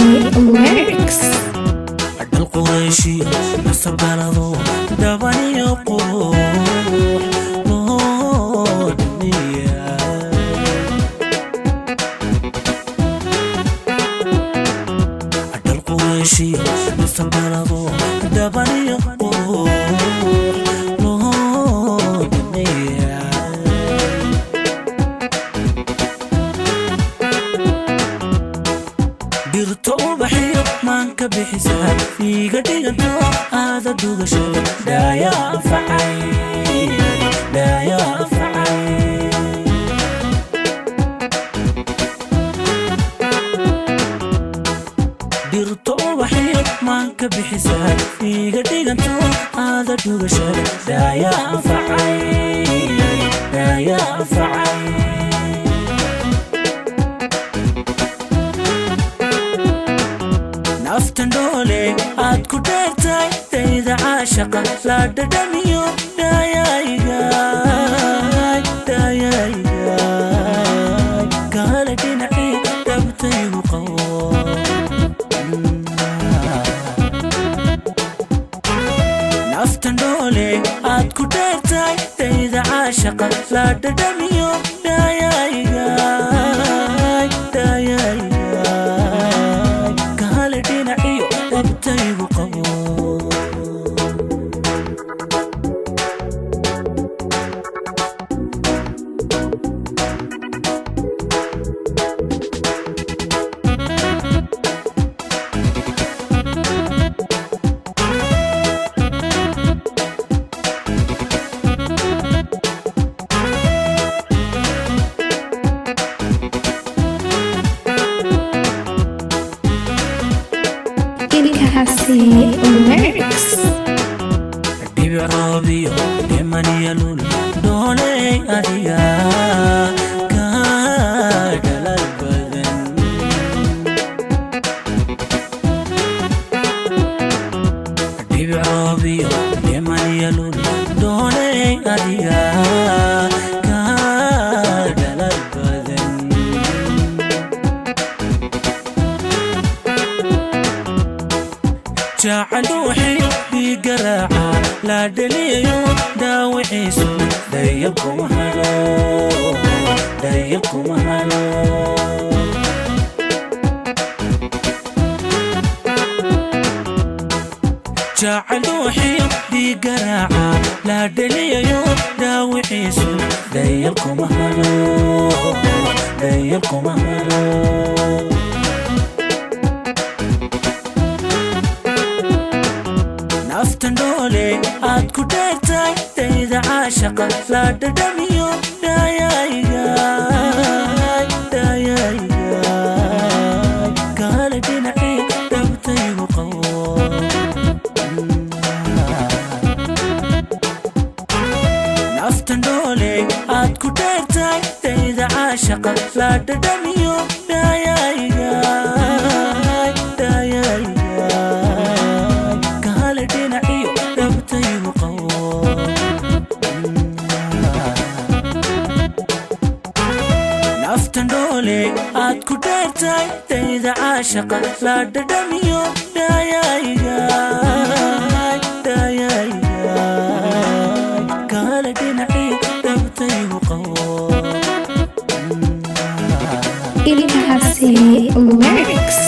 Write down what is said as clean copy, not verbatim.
Lyrics. Dhal Qurayshiyo nasabgalado dhabaniyo qurux loo dhamiya. Dhal Qurayshiyo nasabgalado dhabaniyo qurux loo dhamiya. Dhirta ubaxiyo maanka bixisaa iiga dhiganto aada dhugashada dhaaya anfacay, dhaaya anfacay. Dhirta ubaxiyo maanka bixisaa iiga dhiganto aada dhugashada dhaaya anfacay, dhaaya anfacay. Naftan dhoole aad ku dheertay dayda caashaqa la dhadhamiyo dhayaygaay, dhayaygaay. Kaale dhinacii dhabtaygu qabo. Naftan dhoole aad ku dheertay dayda caashaqa la dhadhamiyo dhayaygaay, dhayaygaay. Kaale dhinaciyo dhabtaygu qabo. Ilkacase Lyrics. Dhibic roobiyo dhimaniya lul dhooley adiga ka dhalal badan. Dhibic roobiyo dhimaniya lul dhooley adiga ka dhalal badan. Jacayl dhiigga raaca la dhaliyayo dhaawiciisu dayal kuma halo, dayal kuma halo. Jacayl dhiigga raaca la dhaliyayo dhaawiciisu dayal kuma halo, dayal kuma halo. Naftan dhoole aad ku dheertay dayda caashaqa la dhadhamiyo dhayaygaay, dhayaygaay. Kaale dhinacii dhabtaygu qabo. Naftan dhoole aad ku dheertay dayda caashaqa la dhadhamiyo dhayaygaay, dhayaygaay. Kaale dhinaciyo dhabtaygu qabo. Naftan dhoole aad ku dheertay dayda caashaqa la dhadhamiyo dhayaygaay, dhayaygaay. Kaale dhinacii dhabtaygu qabo. Ilkacase Lyrics.